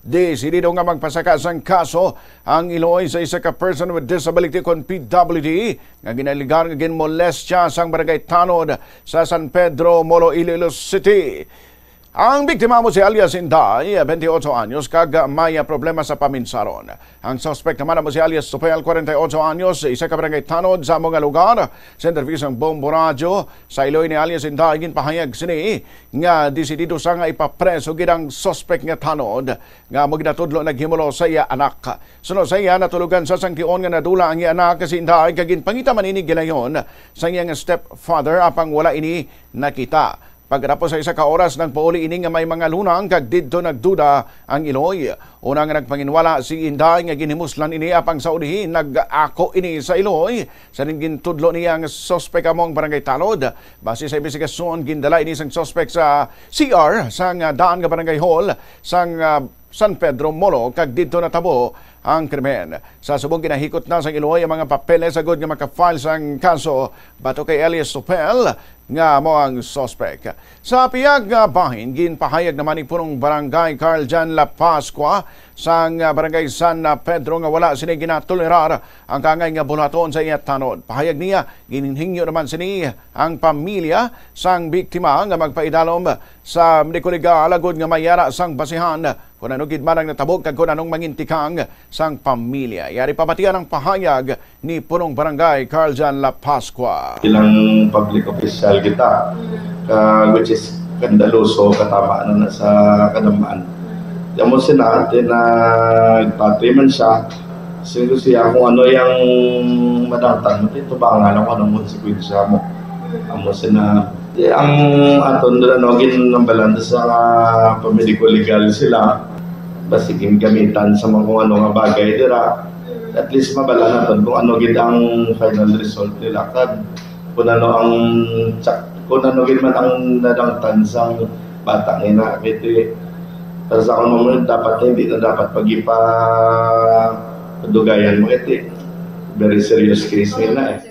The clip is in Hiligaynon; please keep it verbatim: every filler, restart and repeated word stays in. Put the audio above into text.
Desidido nga magpasaka sang kaso ang Iloy sa isa ka person with disability kon P W D nga ginaligar nga ginmolestya sang barangay Tanod sa San Pedro, Molo, Iloilo City. Ang biktima amo si alias Inday, twenty-eight anyos, kag may problema sa paminsaron. Ang suspect naman amo si alias Tupel, forty-eight anyos, isa ka barangay Tanod sa amo nga lugar. Sa interview sang Bombo Radyo, sa Iloy ni alias Inday, ginpahayag sini nga desidido sa nga ipapreso gid ang suspect nga tanod nga amo ginatudlo naghimulo sa iya anak. Suno sa iya, natulogan sa sangtion nga nadula ang iya anak si Inday kag ginpangita man ini gilayon sa iyang stepfather, apang wala ini nakita. Pagkatapos sa isa ka oras, nagpauli ini nga may mga lunang kag didto nagduda ang Iloy. Una nga nagpanginwala si Inday nga ginhimuslan ini, apang sa ulihi nag-ako ini sa Iloy. Sa ning gintudlo niya ang suspect amo ang barangay Tanod. Base sa imbestigasyon, gindala ini sang suspect sa C R sang, ah, daan nga barangay hall sang, ah, San Pedro, Molo, kag didto natabo ang krimen. Sa subong, ginahikot na sang Iloy ang mga papeles agud nga maka-file sang kaso batok kay alias Tupel nga amo ang suspect. Sa pihak nga bahin, ginpahayag naman ni Punong Barangay Carl Jan La Pascua sang, ah, Barangay San Pedro nga wala sini ginatolerar ang kaangay nga buhaton sa iya tanod. Pahayag niya, ginhingyo naman sini ang pamilya sang biktima nga magpaidalom sa mediko legal agud nga mayara sang basihan kon ano gid man ang natabo kag kon anong mangintikang sang pamilya. Yari pamatian ang pahayag ni Punong Barangay Carl Jan La Pascua. Bilang public official kita, ka, which is skandaloso, katama na, na sa kadam-an. Amo sina, ti nagpatri man siya, siling ko siya kung ano yang madangtan mo, ti tubangan lang kung anong konsekwensya mo. Amo sina, ti ang aton, ano, ginambalan sa, ah, pamediko legal sila, basi gingamitan sa mga kung ano nga bagay dira. At least mabal-an naton kung ano gid ang final result nila, kag kung ano ang tsak-, kung ano gid man ang nadangtan sang bata nga ina, kay ti, para sa akon, mamo, dapat na, hindi na dapat pagipadugayan mo, kay ti, very serious case nila eh.